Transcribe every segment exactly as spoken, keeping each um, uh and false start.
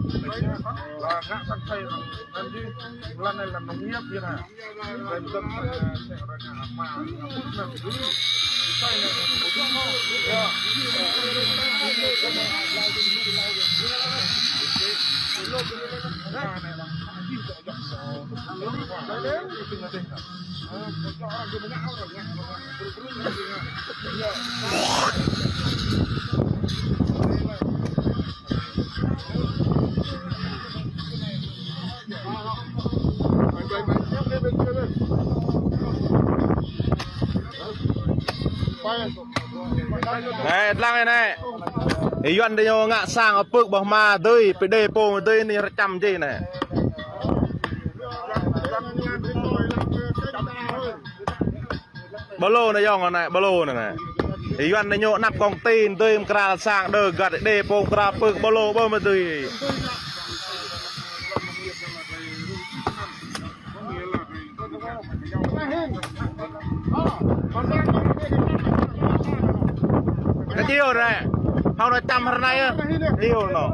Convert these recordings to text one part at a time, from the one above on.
Là ngă sang thây, là ngă sang thây, là ngă sang thây, là ngă sang thây, là ngă sang thây. Anai, lăng anai. Ih Yuan adơi ñu ngă sang pưk ƀôh ama adơi, pơđê pô adơi anai rơčăm jih anai. Ƀlô anai yơh anai, ƀlô anai anai. Ih Yuan adơi ñu anăp công ty, adơi mơkra sang đơ găt đê pô mơkra pưk ƀlô ƀơh mơ̆ adơi. Kơ chiu anai. Hơnŭn anai čăm hrơi anai yơh. Chiu anŭn.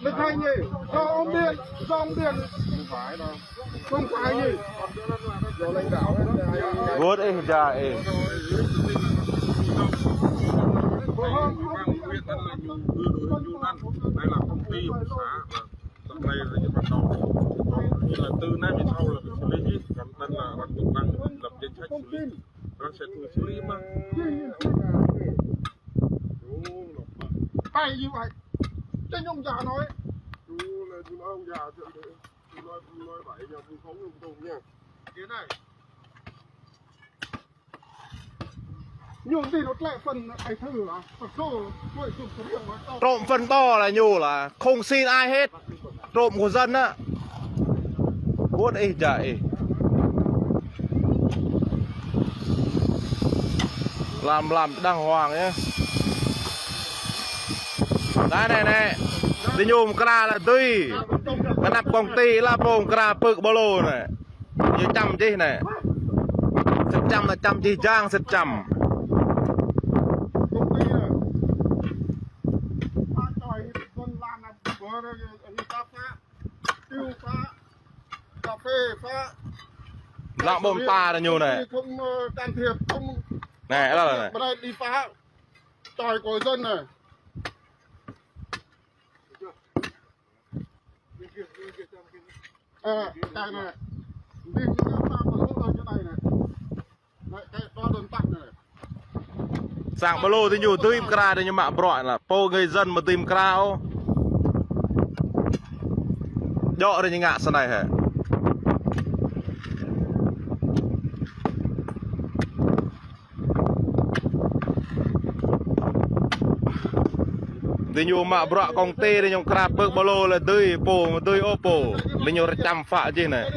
Lịch hành nhỉ? Do ông Điện, do ông Điện. Không phải đâu. Không phải nhỉ? Do lãnh đạo ấy. Wơ̆t ih ja ih. Ủy ban huyện đó là ñu đưa đội ñu ăn. Đây là công ty ông xã. Và trong đây là như ban đầu. Còn như là từ nay về sau là mình xử lý chứ. Còn đây là ban công năng lập danh sách xử lý. Nó sẽ tự xử lý mà. Tại như vậy. Chứ ông già nói. Chú là chú nói ông già chứ. Nói, nói vậy nha, vu khống lung tung nha. Thế này. Nhung đi nó lại phần ai thư à? Phần số, nội dung số điện thoại tao. Trộm phần to là ñu là không xin ai hết. Trộm của dân á. Wơ̆t ih ja ih. Làm, làm đàng hoàng nhá. Anai anai anai. Adơi ñu mơkra là adơi. Anăp công ty lah pô mơkra pưk ƀlô anai. Ñu čăm jih anai. Sĭt čăm anai čăm jih jang sĭt čăm. Cà phê phá. Lăng ƀô̆ mơta anai ñu anai. Không, ờ, can thiệp, không. Anai, anai, anai. Bên đây đi phá. Chọi của dân này. À, đây này. Đi phá một lỗ hổng như này này. Đấy, cái đó đơn tắc này. Sang Ba Lô diñu dưi mơkra, diñu mă bruă lah. Pô người dân mă dưi mơkra ôh. Djơ̆ diñu ngă snei hă. Diñu mă bruă công ty, diñu mơkra pơ̆k Ba Lô lah dưi, pô mă dưi ôh pô. Diñu rơčăm phă jih anai.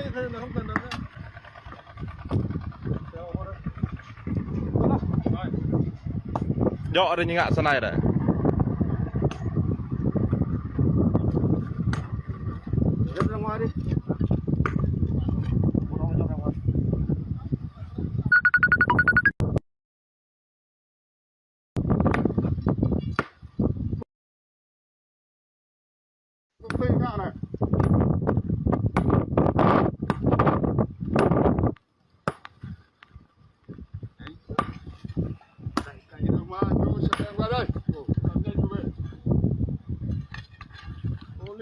Djơ̆ diñu ngă snei dih.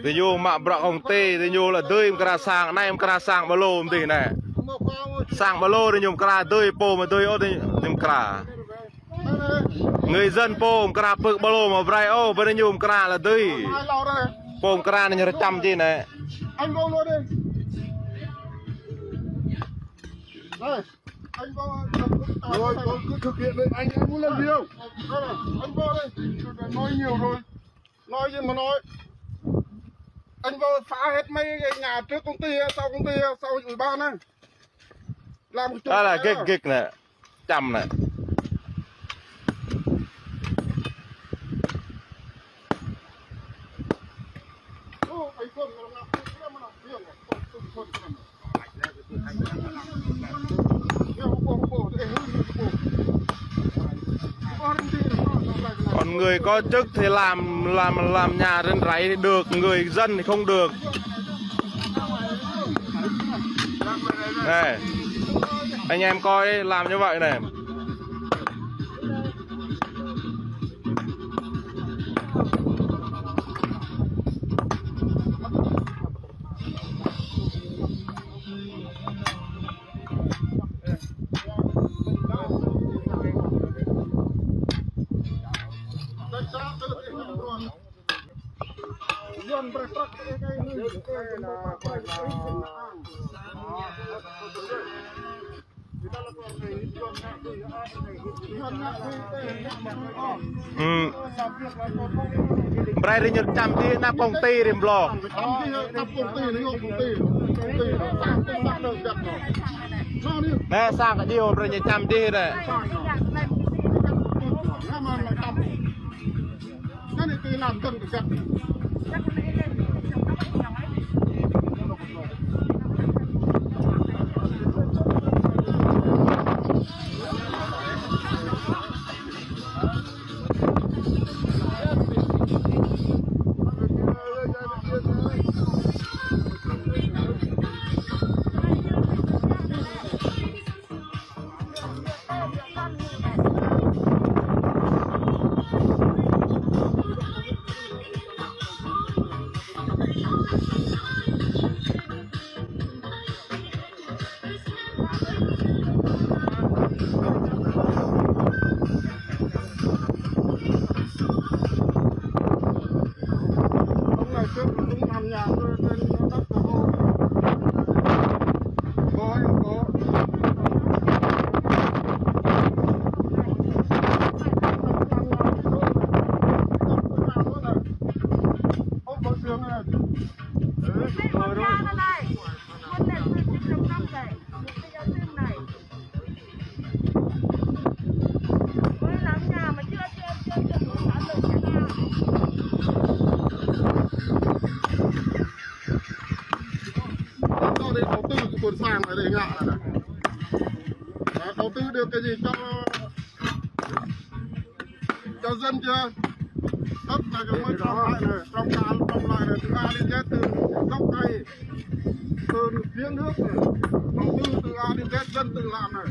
Diñu mă bruă công ty, diñu lah dưi mơkra sang, anai mơkra sang Ba Lô mơ̆n dih anai. Sang Ba Lô diñu mơkra dưi, pô mă dưi ôh diñu mơkra. Người dân pô mơkra pơ̆k Ba Lô mă brơi ôh, brơi ñu mơkra lah dưi. Pô mơkra anai ñu rơčăm jih anai. Anh Ba Lô đi. Đây, anh Ba Lô. Rồi, con cứ thực hiện đi, anh, anh muốn làm gì không? Đây này, anh Ba đây, nói nhiều rồi. Nói gì mà nói. Anh Ba phá hết mấy cái nhà trước công ty, sau công ty, sau ủy ban này. Đó là gig, gig nè. Chăm nè. Còn người có chức thì làm, làm, làm nhà trên rẫy thì được, người dân thì không được. Này, anh em coi đi, làm như vậy này. Ư. Brơi rĭm ñu čăm dih anăp công ty rĭm blŏ. Anai sang kơ dih brơi ñu čăm dih anai. Ông ngày trước cũng làm nhà tôi trên đất của cô. Có, có. Ông có sướng này. Đấy, rồi đó. Cho đây đầu tư cái vườn sang này để ngạ này. Đó, đầu tư được cái gì cho, cho dân chưa? Đất này cái mới trồng lại này, trồng cà, trồng lại này, từ A đến Z, từ gốc cây, từ giếng nước này, đầu tư từ A đến Z, dân tự làm này.